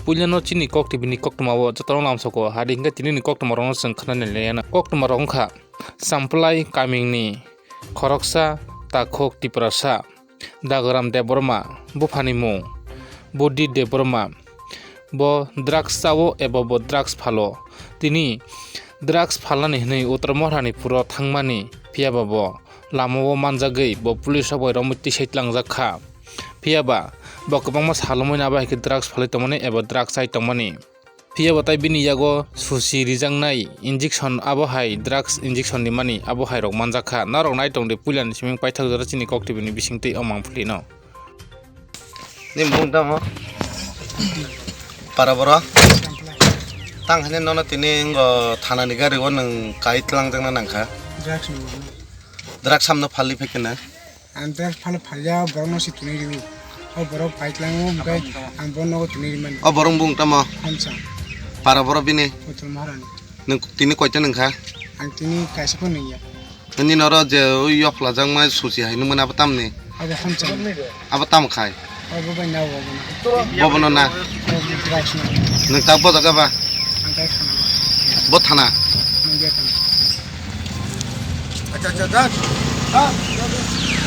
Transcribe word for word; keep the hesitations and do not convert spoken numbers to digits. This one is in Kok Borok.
Puilano chini kok tibini koktwmao jotono lamsoko, hadi hwnkhe tinini koktwmarokno chwng khwnani laiya na. Koktwmarok wngkha Champlai kamini khoroksa takhuk Tiprasa, Dagoram Debbarma, buphani mung Budit Debbarma. Bo drugs chao eba bo drugs phalo. Tini drugs phalnani hwnwi Uttar Mohrani phuro thangmani, phiyaba bo lamao manjagwi bo police rok bai romwi tisai tlangjak kha. Phiyaba bo kwbangma salomwi abo hai khe drugs phalwi tongmani eba drugs chai tongmani. Phiyaba tai bini yago susi rijaknai injection, abo hai drugs injection rimani abo hai rok manjak kha. Norok nai tongdi puilani siming paithak jora chini kok tibini bisingtwi o mangpili no. Ni mung tamo? Para boro? Tang hane nono tini ngo thana ni gari o nung kai tlang jang na nang kha. Drugs ni mano. Drugs samno phali phai kena. Ang drugs phano phalya borok no si tuni riu. O borok pai tlang o hwnkhe ang bo nogo tuni rimani. O borok bung tamo? Hamsa. Para boro bini? Utul Maharani. Nung tini koita nung kha? Ang tini kaisa pho nung ya. Nini noro je o yok phlajak mai susi hai nung mani abo tamni? Abo hamchang. Abo tam khai? Abo bai na abo na. Bobo no na? Abo drugs na. Nung ta bo jaga ba? Ang kai khana ba. Bo thana? Ang ge thana. Acha, acha, acha.